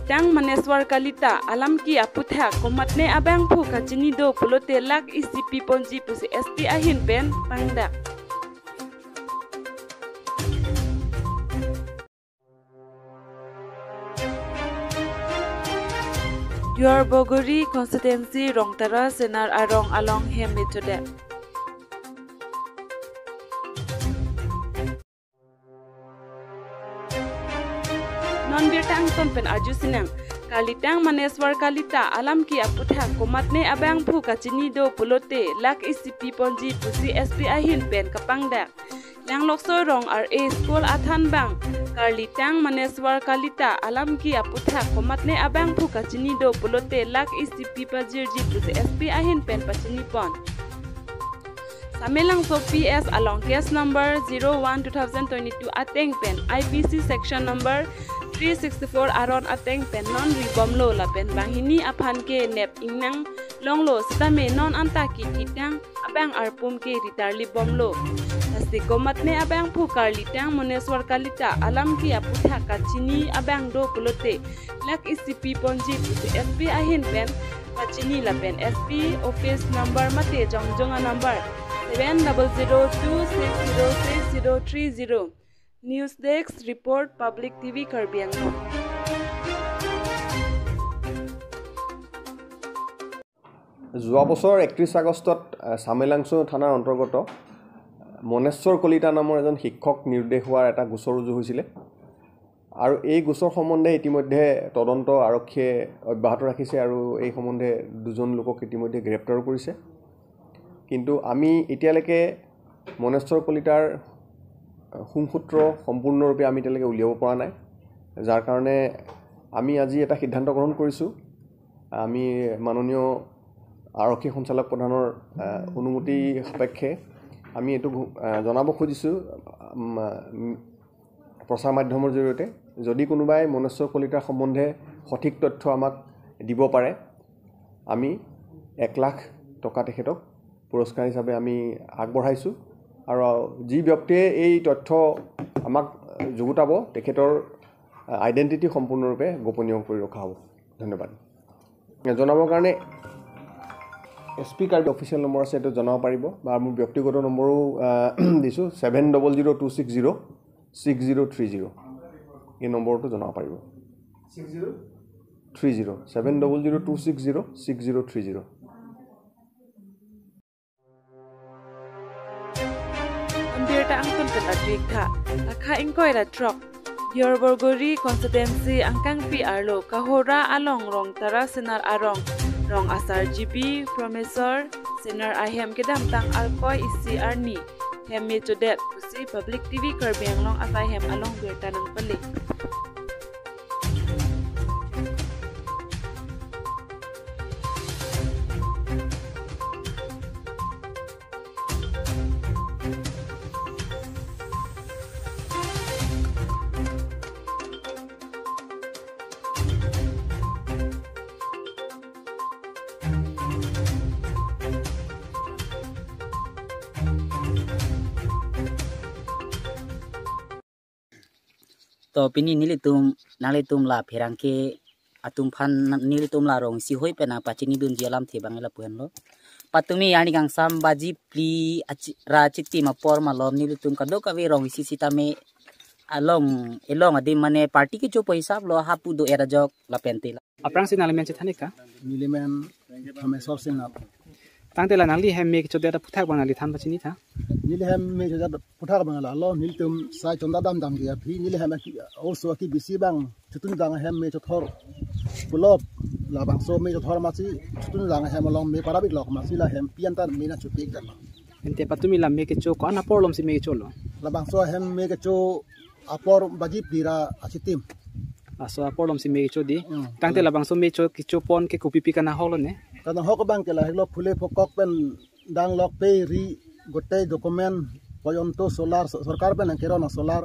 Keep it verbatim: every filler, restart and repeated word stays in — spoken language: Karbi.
Tang Maneswar Kalita alam ke aputhak komatne abangphu kachini do pulote lak isi piponji pusi S P ahin pen pangdak. Duarbagori constituency Rongtara Senar arong along hem mechodet. Non birta angton pen arju sinang, Karlitang Maneswar Kalita alam ke aputhak komatne abangphu kachini do pulote lak isi piponji pusi S P ahin pen kapangdak. Langlokso Rong R A school athan bang, Karlitang Maneswar Kalita alam ke aputhak komatne abangphu kachini do pulote lak isi pipajirji pusi S P ahin pen pachinipon. Samelangso P S along case number zero one two thousand twenty-two ateng pen I P C section number three sixty-four aron ateng pen non ribomlo lapen banghini aphan ke nep ingnang longlo sitame non anta ke kitang abang arpum ke ritarlibomlo. Lasi komatne abangphu Karlitang Maneswar Kalita alam ke aputhak kachini abang do pulote lak isi piponji pusi S P ahin pen pachini lapen S P office number mate jongjong a number seven double zero two six zero six zero three zero. News Desk Report, Public T V Karbi Anglong. যোৱা বছৰ একত্ৰিছ আগষ্টত, আহ, চামেলাংচু থানাৰ অন্তৰ্গত মনেশ্বৰ কলিতা নামৰ এজন শিক্ষক নিৰুদ্দেশ হোৱাৰ এটা গোচৰ ৰুজু হৈছিলে আৰু এই গোচৰ সম্বন্ধে ইতিমধ্যে তদন্ত আৰক্ষীয়ে অব্যাহত ৰাখিছে আৰু এই সম্বন্ধে দুজন লোকক ইতিমধ্যে গ্ৰেপ্তাৰো কৰিছে। কিন্তু আমি এতিয়ালৈকে মনেশ্বৰ কলিতাৰ, আহ, শুংসূত্ৰ সম্পূৰ্ণৰূপে আমি এতিয়ালৈকে উলিয়াব পৰা নাই, যাৰ কাৰণে আমি আজি এটা সিদ্ধান্ত গ্ৰহণ কৰিছোঁ। আমি মাননীয় আৰক্ষী সঞ্চালক প্ৰধানৰ, আহ, অনুমতি সাপেক্ষে আমি এইটো ঘো-, আহ, জনাব খুজিছোঁ, উম, উম, প্ৰচাৰ মাধ্যমৰ জৰিয়তে। যদি কোনোবাই মনেশ্বৰ কলিতাৰ সম্বন্ধে সঠিক তথ্য আমাক দিব পাৰে, আমি এক লাখ টকা তেখেতক পুৰস্কাৰ হিচাপে আমি আগবঢ়াইছোঁ। আৰু যি ব্যক্তিয়ে এই তথ্য আমাক যুগুতাব, তেখেতৰ আইডেণ্টিটি সম্পূৰ্ণৰূপে গোপনীয় কৰি ৰখা হ'ব। ধন্যবাদ। জনাবৰ কাৰণে S P card official number আছে, এইটো জনাব পাৰিব, বা মোৰ ব্যক্তিগত নম্বৰো, আহ, দিছোঁ, seven double zero' two six zero' six zero' three zero'. এই নম্বৰটো জনাব পাৰিব। Three zero', seven double zero' two six zero' six zero' three zero'. Birta angton pen arju ik tha. Lakha ingkoi ra throk, Duarbagori constituency angkangpi arlo Kahora along Rongtara Senar arong, rong asar G B Promesor Senar ahem kedamtang alkoi isi arni hem mechodet pusi Public T V Karbi Anglong asai hem along birta nangpale. To pini nelitum, nanglitum la pherangke atum aphan nelitum la rong isi hoi pen nangpachinidunji alamthe abang lapu henlo. Patumi arni kangsam baji phli achi-, ra achitim apor malom nelitum kadokave rong isi sitame along, elong adim mane party kechopo hisap lo hapu do-et ajok lapen te la. Aphrangsi nangli men chethan ik tha? Neli men Promesor Senar. Tangte la nangli hem me kechodet aphuthak abang nangli than pachini tha? Neli hem me kechodet aphuthak abang la lo nelitum sai chonda damdam ke aphi neli hem aki oso aki bisi abang chotun jang hem me chothor. Pulop labangso me chothor masi chotun jang hem along me parap ik lok masi la hem pi antar me nangchopi ik dan lo. Ante patumi la me kecho ko-an apor lomsi me kecho lo? Labangso hem me kecho apor baji phli ra achitim. Laso apor lomsi me kecho di. Hmm. Tangte labangso me cho kechopon ke kopipi kanahok lo ne? Kanahok abang ke lahelo phule phokok pen dang lok pe ri gote document poyonto solar so-, sorkar pen nangkeron solar.